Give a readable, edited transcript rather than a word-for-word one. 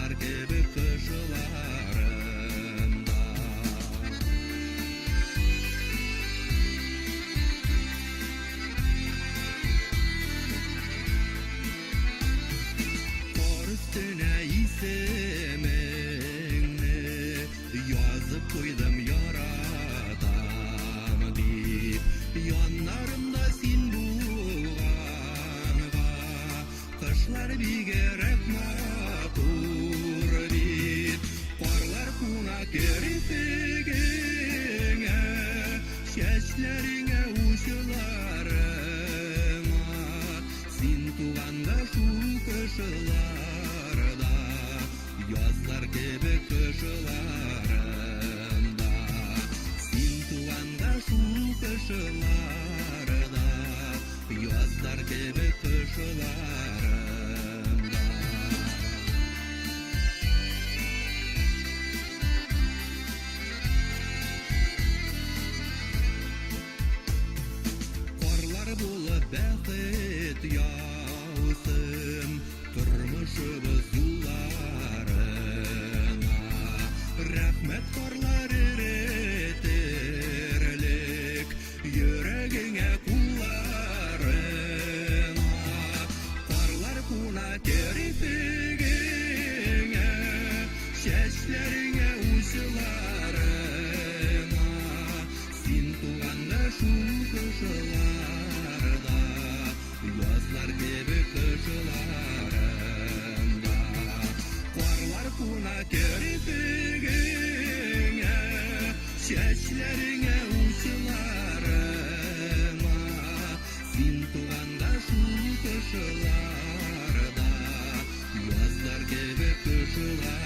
Язлар кебек кышларым да. Кар өстенә исемеңне язып куйдым яратам дип. Яннарымда син булганга Кышлар бигрәк матур бит. Карлар куна керфегеңә, чәчләреңә, учларыңа. Син туганда шул кышларда, язлар кебек кышларында. Син туганда шул кышларда, Язлар кебек кышларында. Карлар булып бәхет яусын тормышыбыз юлларына. Рәхмәт карлар эретерлек Йөрәгеңә, кулларыңа. Карлар куна керфегеңә, чәчләреңә, учларыңа. Син туганда шул кышларда, язлар кебек кышларында. Карлар куна керфегеңә, Чәчләреңә, учларыңа. Син туганда шул кышларда, язлар кебек кышларында.